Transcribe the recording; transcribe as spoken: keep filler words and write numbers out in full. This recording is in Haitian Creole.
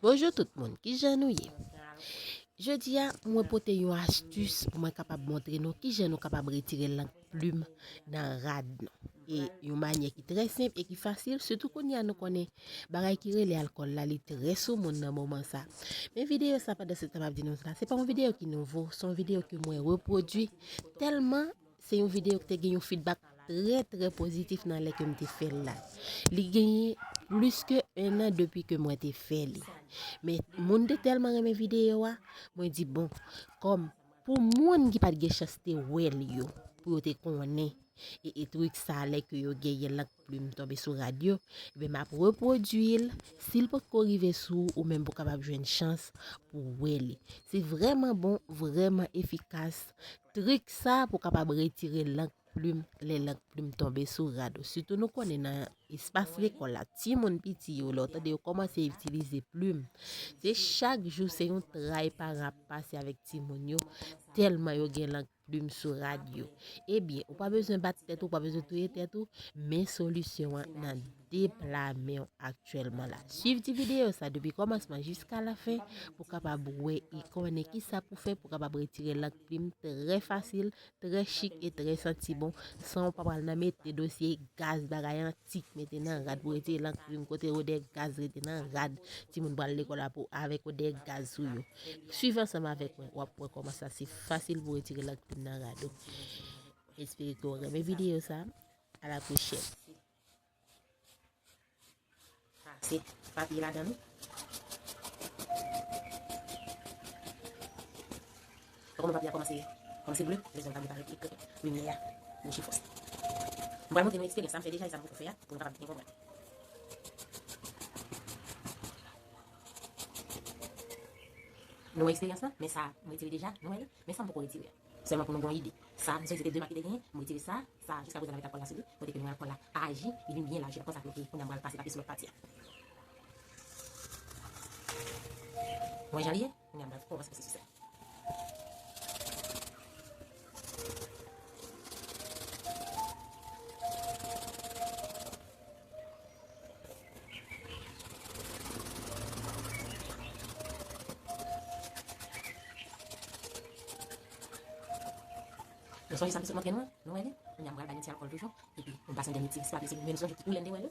Bonjou tout moun, kijan nou ye? Jodi a, mwen pote yon astis pou mwen kapab montre nou kijan nou kapab retire lank plim nan rad nou. E yon manyè ki trè senp e ki fasil, sitou kounye a nou konnen bagay ki rele alkòl la, li trè sou moun nan moman sa. Men videyo sa, pandan se tan m ap di nou sa, se pa yon videyo ki nouvo, se yon videyo ke mwen repwodui tèlman se yon videyo ki te gen yon feedback trè, trè pozitif nan lè ke m te fè l la. Li genyen plis ke en an depi ke mwen te fè li. Men moun te tèlman renmen videyo a, mwen di, bon, kòm pou moun ki pa t gen chans te wè l yo, pou yo te konnen, e, e trik sa lè ke yo genyen lank plim tonbe sou rad yo, ebyen m ap repwodui l, si l potko rive sou ou, ou menm pou kapab jwenn chans pou wè li. Se vrèman bon, vrèman efikas, trik sa pou kapab retire lank plim, lè lank plim tonbe sou rad ou. Sitou nou konnen nan espas lekòl la, timoun piti yo, lè w tande yo kòmanse itilize plim, se chak jou, se yon tray paran ap pase avèk timoun yo, tèlman yo gen lank plim sou rad yo. Ebyen, ou pa bezwen bat tèt ou, ou pa bezwen touye tèt ou, men solisyon an nan de pla men w aktyèlman la. Swiv ti videyo sa depi kòmansman jiska lafen pou kapab wè e konnen kisa pou fè pou kapab retire lank plim trè fasil, trè chik e trè santi bon, san w pa pral nan mete dosye gaz, bagay antik, mete nan rad pou retire lank plim, kote odè gaz rete nan rad, timoun pral lekòl la pou avèk odè gaz sou yo. Swiv ansanm avèk mwen, w ap wè kòman sa se fasil pou retire lank plim nan rad ou. Espere ke w renmen videyo sa. A la pwochèn. Pase papye ladan nou. Ou wè kòman papye a kòmanse, kòmanse ble, lèzòm pa gen parèt li, limyè a bouche fòs. M pral montre nou eksperyans sa m fè deja, e sa m poko fè a, pou nou kapab byen konprann. Nou wè eksperyans lan, men sa m retire deja, nou wè li, men sa m poko retire a. Sèlman pou nou gen yon ide. Sa, m sonje se te de mak ki te genyen, m retire sa, sa, jiska prezan n ap met alkòl la sou li, kote ke nou wè alkòl la aji, li vin byen laj, e konsa ke kounye a m pral pase papye sou lòt pati a. Mwen jan li ye, kounye a m pral kòmanse pase sou sa. Nou sonje sa m te sot montre nou an? Nou wè li? Kounye a m pral bay yon ti alkòl toujou. Epi, m pase yon dènye ti ris papye sou li. Men nou sonje tout koulè n te wè yo?